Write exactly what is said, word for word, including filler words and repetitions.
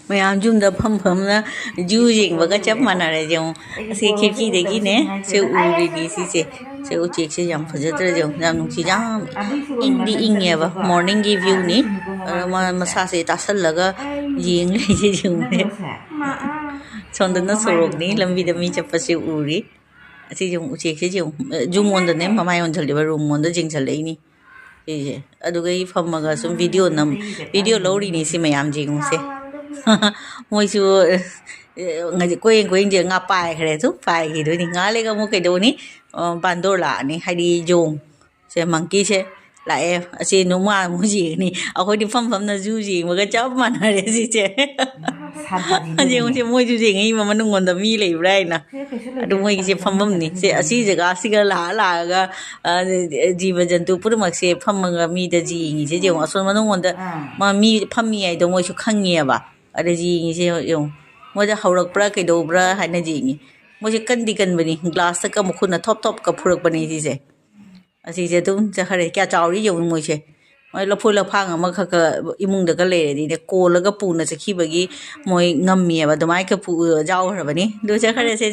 ꯃꯌꯥꯝ ꯌꯨꯝꯗ ꯐꯝ ꯐꯝꯅ ꯖꯨ ꯌꯦꯡꯕꯒ ꯆꯞ ꯃꯥꯟꯅꯔꯦ꯫ ꯌꯦꯡꯉꯨ, ꯑꯁꯤ ꯈꯤꯔꯀꯤꯗꯒꯤꯅꯦ, ꯁꯦ ꯎꯔꯤꯗꯤ ꯁꯤꯁꯦ꯫ ꯁꯦ ꯎꯆꯦꯛꯁꯦ ꯌꯥꯝ ꯐꯖꯗ꯭ꯔꯥ? ꯌꯦꯡꯉꯨ, ꯌꯥꯝ ꯅꯨꯡꯁꯤ, ꯌꯥꯝ ꯏꯪꯗꯤ ꯏꯪꯉꯦꯕ꯫ Morningꯒꯤ viewꯅꯤ꯫ ꯑꯗꯣ ꯃꯥ ꯃꯁꯥꯁꯦ ꯇꯥꯁꯜꯂꯒ ꯌꯦꯡ ꯂꯩꯁꯦ꯫ ꯌꯦꯡꯉꯨꯅꯦ, ꯁꯣꯝꯗꯅ ꯁꯣꯔꯣꯛꯅꯤ, ꯂꯝꯕꯤꯗ ꯃꯤ ꯆꯠꯄꯁꯦ ꯎꯔꯤ꯫ ꯑꯁꯤ ꯌꯦꯡꯉꯨ, ꯎꯆꯦꯛꯁꯦ ꯌꯦꯡꯉꯨ, ꯖꯨ ꯑꯣꯟꯗꯅꯦ ꯃꯃꯥꯏ ꯑꯣꯟꯁꯤꯜꯂꯤꯕ, ꯔꯨꯝ ꯑꯣꯟꯗ ꯌꯦꯡꯁꯤꯜꯂꯛꯏꯅꯤ꯫ ꯁꯤꯁꯦ꯫ ꯑꯗꯨꯒ ꯑꯩ ꯐꯝꯃꯒ ꯁꯨꯝ video ꯅꯝ-, video ꯂꯧꯔꯤꯅꯤ ꯁꯤ ꯃꯌꯥꯝ ꯌꯦꯡꯉꯨꯁꯦ꯫ ꯃꯣꯏꯁꯨ, ꯑꯦ, ꯉꯁꯤ ꯀꯣꯏꯌꯦꯡ ꯀꯣꯏꯌꯦꯡꯁꯦ ꯉꯥ ꯄꯥꯏꯈ꯭ꯔꯦ, ꯑꯗꯨꯝ ꯄꯥꯏꯈꯤꯗꯣꯏꯅꯤ꯫ ꯉꯥ ꯂꯩꯒ ꯑꯃꯨꯛ ꯀꯩꯗꯧꯅꯤ? ꯑ, ꯕꯥꯟꯗꯣꯔ ꯂꯥꯛꯑꯅꯤ, ꯍꯥꯏꯗꯤ ꯌꯣꯡ꯫ ꯁꯦ, monkeyꯁꯦ ꯂꯥꯛꯑꯦ꯫ ꯑꯁꯤ ꯅꯣꯡꯃ ꯑꯃꯨꯛ ꯌꯦꯡꯉꯅꯤ꯫ ꯑꯩꯈꯣꯏꯗꯤ ꯐꯝ ꯐꯝꯅ ꯖꯨ ꯌꯦꯡꯕꯒ ꯆꯞ ꯃꯥꯟꯅꯔꯦ ꯁꯤꯁꯦ꯫ ꯌꯦꯡꯉꯨꯁꯦ, ꯃꯣꯏꯁꯨ ꯌꯦꯡꯉꯤ ꯃꯅꯨꯡꯂꯣꯝꯗ ꯃꯤ ꯂꯩꯕ꯭ꯔꯥ ꯍꯥꯏꯅ꯫ ꯑꯗꯨ ꯃꯣꯏꯒꯤꯁꯦ ꯐꯝꯐꯝꯅꯤ꯫ ꯁꯦ, ꯑꯁꯤ ꯖꯒꯥꯁꯤꯒ ꯂꯥꯛꯑ ꯂꯥꯛꯑꯒ, ꯑ, ꯖꯤꯕ ꯖꯟꯇꯨ ꯄꯨꯝꯅꯃꯛꯁꯦ ꯐꯝꯃꯒ ꯃꯤꯗ ꯌꯦꯡꯉꯤꯁꯦ ꯌꯦꯡꯉꯣ꯫ ꯑꯁꯣꯝ ꯃꯅꯨꯡꯂꯣꯝꯗ ꯃꯥ ꯃꯤ ꯐꯝꯃꯤ ꯍꯥꯏꯗꯣ ꯃꯣꯏꯁꯨ ꯈꯪꯉꯦꯕ꯫ ꯑꯗ ꯌꯦꯡꯉꯤꯁꯦ ꯌꯦꯡꯉꯣ꯫ ꯃꯣꯏꯗ ꯍꯧꯔꯛꯄ꯭ꯔꯥ ꯀꯩꯗꯧꯕ꯭ꯔꯥ ꯍꯥꯏꯅ ꯌꯦꯡꯉꯤ꯫ ꯃꯣꯏꯁꯦ ꯀꯟꯗꯤ ꯀꯟꯕꯅꯤ꯫ Glassꯇꯒ ꯃꯈꯨꯠꯅ ꯊꯣꯞ ꯊꯣꯞꯀ ꯐꯨꯔꯛꯄꯅꯤ ꯁꯤꯁꯦ꯫ ꯑꯁꯤꯁꯦ ꯑꯗꯨꯝ ꯆꯠꯈ꯭ꯔꯦ꯫ ꯀꯌꯥ ꯆꯥꯎꯔꯤ ꯌꯦꯡꯉꯨ ꯃꯣꯏꯁꯦ꯫ ꯃꯣꯏ ꯂꯐꯣꯏ ꯂꯐꯥꯡ ꯑꯃꯈꯛꯀ ꯏꯃꯨꯡꯗꯒ ꯂꯩꯔꯗꯤꯅꯦ, ꯀꯣꯜꯂꯒ ꯄꯨꯅ ꯆꯠꯈꯤꯕꯒꯤ ꯃꯣꯏ ꯉꯝꯃꯤꯑꯕ꯫ ꯑꯗꯨꯃꯥꯏꯅ ꯄꯨ-, ꯌꯥꯎꯈ꯭ꯔꯕꯅꯤ꯫ ꯑꯗꯨ ꯆꯠꯈ꯭ꯔꯦ ꯁꯦ꯫